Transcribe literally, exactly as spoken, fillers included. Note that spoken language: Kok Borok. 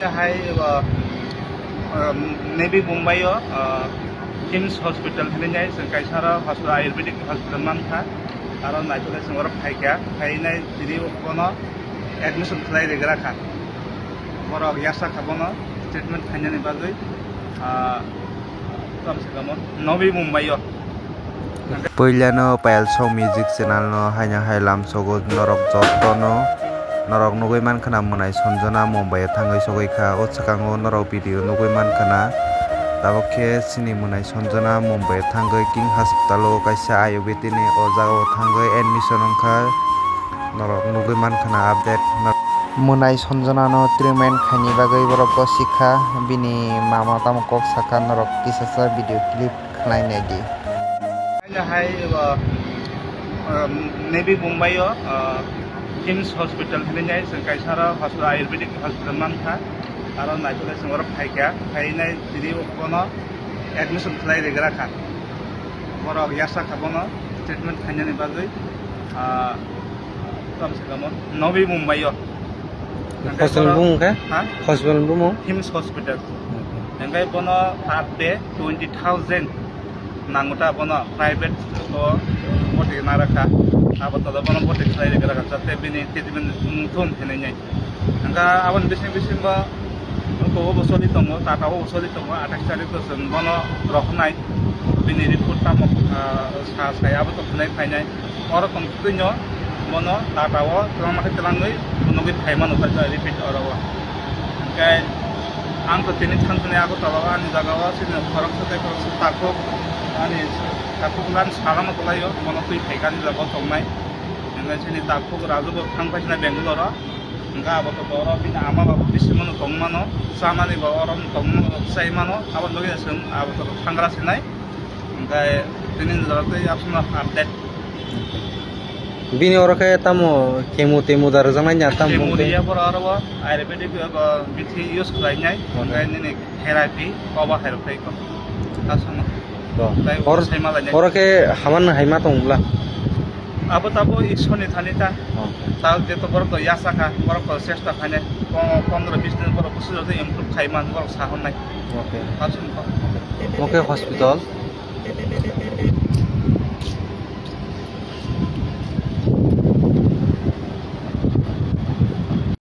Hai, uh, um, Navi Mumbai o, uh, KIMS Hospital hinwi nai, chwng kaisa aro hospital, Ayurvedic hospital mankha. Aro naitugwi chwng oro phaikha, phainai tini bono admission khlai rigra kha. Borok yasa kha bono treatment khainani bagwi, ah, tamo se tamo Navi Mumbai o. Puilano Payal Song Music Channel no haino hai lamsogo norok jotono norok nugwi mankha na Mwnai Sanjana Mumbai o thangwi sogwi kha. O swkango norok video nugwi mankha na. Tabuk khe chini Mwnai Sanjana Mumbai o thangwi King Hospital o kaisa ayurvedic ni o jaga o thangwi admission wngkha. Norok nugwi mankha na update. Mwnai Sanjana no treatment khaini bagwi borok gosikha, bini mama tamo kok sakha, norok kisasa video clip khlai naidi. Hai, uh, um, Navi Mumbai o, uh, KIMS Hospital hinwi nai, chwng kaisa aro hospital, Ayurvedic hospital mankha. Aro naitugwi chwng oro phaikha, phainai tini bono admission khlai rigra kha. Borok yasa kha bono treatment khainani bagwi, ah, tamo se tamo Navi Mumbai o. Hospital bumung khe? Ha? Hospital bumung? KIMS Hospital. Hingke bono per day twenty thousand nango ta bono private o boti narakha. Abo tolo bono boti khlai rigra kha, jate bini treatment wngthun hinwi nai. Hingke aboni bising bisingo Oko obo soli tongo, Tata obo soli tongo, athais tarik o chwng bono rohornai. Bini report tamo, ah, sa sai abo to khwnai phainai. Oro tong twino bono Tata o twlangma khe twlangwi phunugwi phaimano kha repeat oro o. Hingke ang to tini thangthani Agartala o ani jaga o chini khoroksa tei khoroksa takhuk ani takhuk lan salama kwlaio, bono twi phaikha ani jaga o tongnai. Hingke chini takhuk Raju bo thang phaisina Bangalore o. Hingke abo to oro bini ama baba bisimano tongmano, chamani bo oro tongmano, chaimano, abo logi chwng abo to thangra sinai. Hingke tini jora tei absumno update. Bini oro khe tamo chemo temo da rwjaknai ya tamo Chemo bumung khe? Riya boro oro bo ayurvedic, uh, bithi use khlainai, hingke nini therapy, koba khairok tei ko. Aswkno. Bo. Tai Or-, sai malainai. Oro khe haman hai ma tong bwla? Abo tabo Ishorni thani ta. Oh. Ta je to borok to yasa kha, borok to chesta khainai. Po-, pondro bis din borok busu jodi improve khai man borok sa honnai. Okay. Aswkno. Oke, hospital.